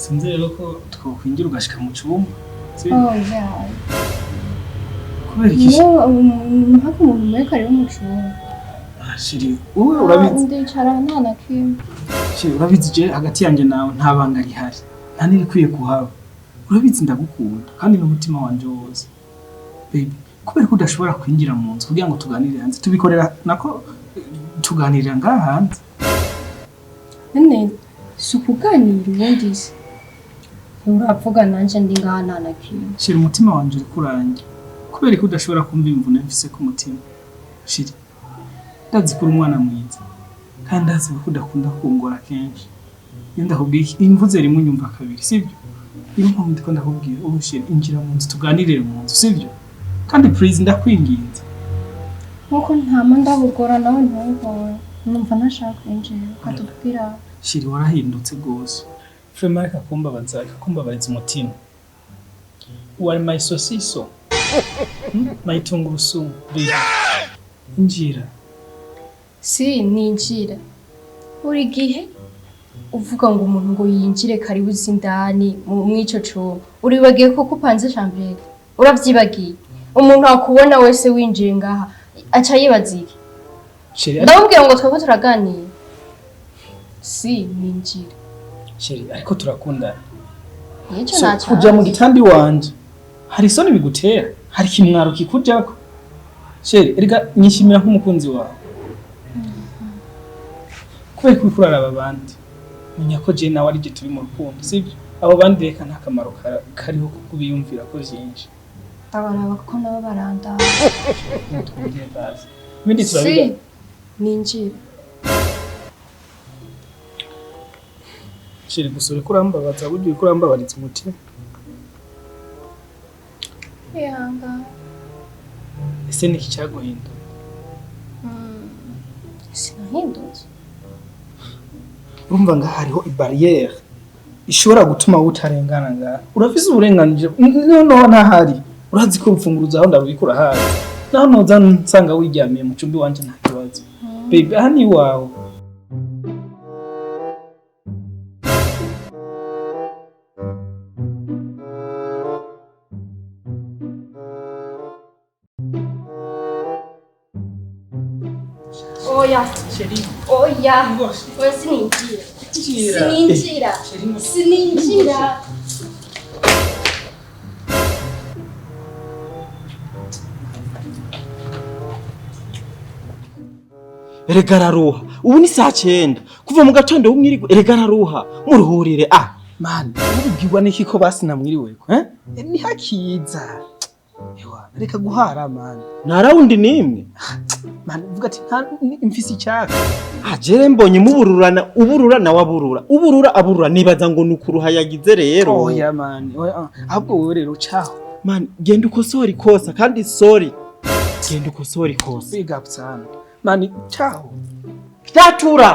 Sinzi rero ko twokwinjira ugashika mu cumba. Sibyo? Oh yeah. Kubera iki? No, mpaka umuntu mureka rero mu cumba. Ah, chéri, wowe urabizi. Ndicara nta na kimwe. Chéri, urabizi je hagati yanjye nawe nta banga rihari. Nta n'irikwiye kuhaba. Urabizi ndagukunda kandi n'umutima wanje wose. Baby, kubera ko udashobora kwinjira mu nzu kugira ngo tuganire hanze, tubikorera nako tuganirira ngaha hanze. None si ukuganira ubundi se? Uravuga nanje ndi ngaha nta na kimwe. Chéri, umutima wanje uriko uranjye. Kubera ko udashobora kumva imvune mfise ku mutima. Chéri, ndazi ko uri umwana mwiza kandi ndazi ko udakunda kungora kenshi. Iyo ndakubwiye iki, imvuze rimwe unyumva kabiri, sibyo? Niyo mpamvu ndiko ndakubwira ubu chéri, injira mu nzu tuganirire mu nzu, sibyo? Kandi please ndakwinginze. Nkuko ntama ndabugora nawe ntungore. Numva ntashaka kwinjira ukatubwira. Chéri, warahindutse rwose. Vraiment reka kumbabaza, reka kumbabariza umutima. Wari my sosiso. My tungurusumu, baby. Injira. Si ninjira. Buri gihe uvuga ngo umuntu ngo yinjire karibu uzi indani mw'ico cumba. Uribagiye ko upanze chambrette. Uravyibagiye. Umuntu akubona wese winjiye ngaha aca yibaza iki? Chéri, Ndamubwira ngo twebwe turaganira. Si ninjira. Chéri, ariko turakundana. Nico So, naca. kuja mu gitandi wanje hari isoni bigutera, hari ikimwaro kikujako. Chéri, erega nyishimira nk'umukunzi wawe. Kubera ko uriko uraraba abandi, menya ko je nawe ari je turi mu rukundo, sibyo? Abo bandi reka nta kamaro kariho kuko biyumvira ko vyinshi. Abaraba kuko nabo barandaba. Twongere basi. Ibindi turabiga. Si ninjira. Chéri, gusa uriko urambabaza, burya uriko urambabariza umutima. Ihangane. Ese niki cyaguhindura? Sinahindutse. Urumva ngaha hariho ibarrière ishobora gutuma wowe utarengana ngaha. Urafise uburenganzira noneho ntahari. Urazi ko urufunguruzo aho ndarubika urahazi. Naho noza nsanga wiryamiye mu cumbi wanje nta kibazo. Baby, aha ni iwawe. Oya. Chéri, Oya. rwose. Oya sininjira. Injira. Sininjira. Chéri, ngo- Sininjira. Erega araruha, ubu ni saa 9 kuva mu gatondo w'umwirigwe. Erega araruha, muruhurire. Ah Man, ubwirwa n'iki ko basi namwiriweko, eh? Ni hakiza. Ewa, reka guhara man. Nta rawundi n'imwe. Man, vuga ati nta mfise icyaka. Ah, jere mbonye mubururana, uburura nawe aburura, uburura aburura, nibaza ngo ni ukuruha yagize rero. Oya man, oya, ah, ahubwo wewe rero caho. Man, genda ukosore ikosa, kandi sorry, genda ukosore ikosa. Big up sana. Man, caho. Vyatura.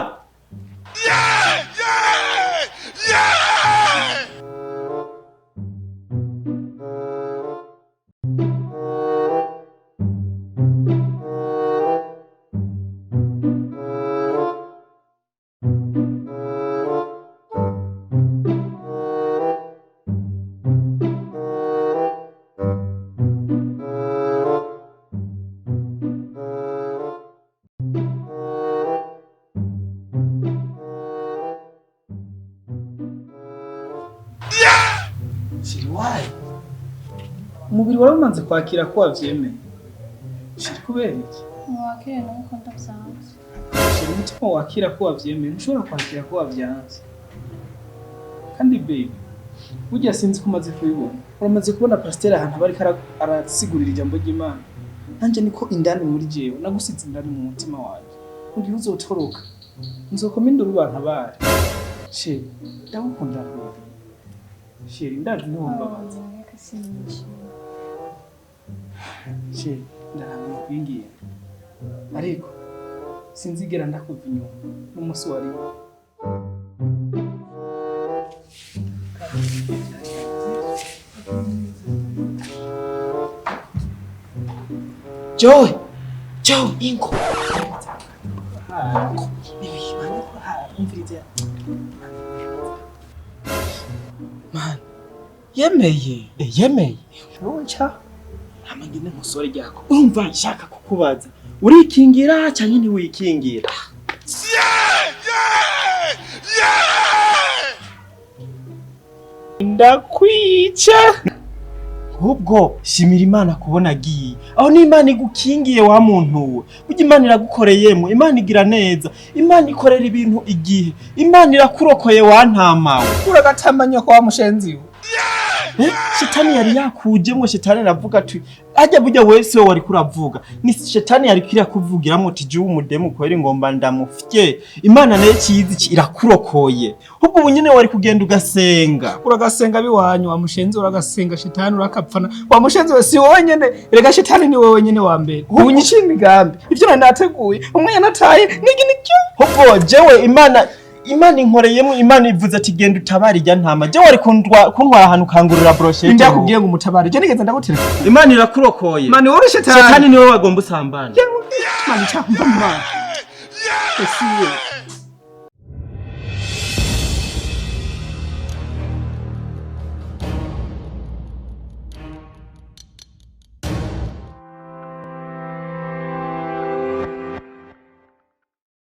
Chéri, why? Umubiri waramaze kwakira ko wavyemeye. Chéri, kubera iki? Wakire nuko ndavyanze. Chéri, umutima wakira ko wavyemeye, ntushobora kwakira ko wavyanze. Kandi baby, burya sinzi ko umaze kubibona. Uramaze kubona pasiteri ahantu aba ariko arasigurira ijambo ry'Imana. Nanjye niko indani muri jewe, nagusize indani mu mutima wanje. Mu gihe uzotoroka, nzokoma induru bantabare. Chéri, ndagukunda baby. Chéri, ndazi ntiwumbabaza. Reka sininjira. Chéri, ndarambiwe kwinginga. Ariko sinzigera ndakuva inyuma n'umunsi wari we. Joe, Joe, ingo. Yemeye. Eh, yemeye. Wowe nca hama ngende nkosore ryako. Urumva nshaka kukubaza, urikingira canke ntiwikingira? Ndakwica. Ahubwo shimira Imana kubona agiye aho, ni Imana igukingiye wa muntu we. Burya Imana iragukoreyemo, Imana igira neza, Imana ikorera ibintu igihe, Imana irakurokoye wa ntamawe. Uragatamanya ko wa mushenzi we. Eh, shetani yari yakujemwo. Shetani aravuga ati ajya burya wese we wariko uravuga ni shetani yariko irakuvugiramwo ati jewe umudemu kweri ngomba ndamufye. Imana nayo ikizi iki irakurokoye. Ahubwo ubu nyene wari kugenda ugasenga. Uragasenga biwanyu wa mushenzi, uragasenga shetani, urakapfana wa mushenzi we. Si wowe nyene rega, shetani ni wowe nyene wa mbere. Ubu nyiciye imigambi, ivyo nari nateguye umwanya nataye nigi nicyo. Ahubwo jewe Imana inkoreyemwo, Imana ivuze ati genda utabare irya ntama. Jewe wari kuntwara ahantu ukangurira brochette. Ndakubwiye ngo umutabare, je nigeze ndagutereka? Imana irakurokoye. Mani wowe shetani. Shetani niwe wagomba usambana. Mani cyangwa mba esiye.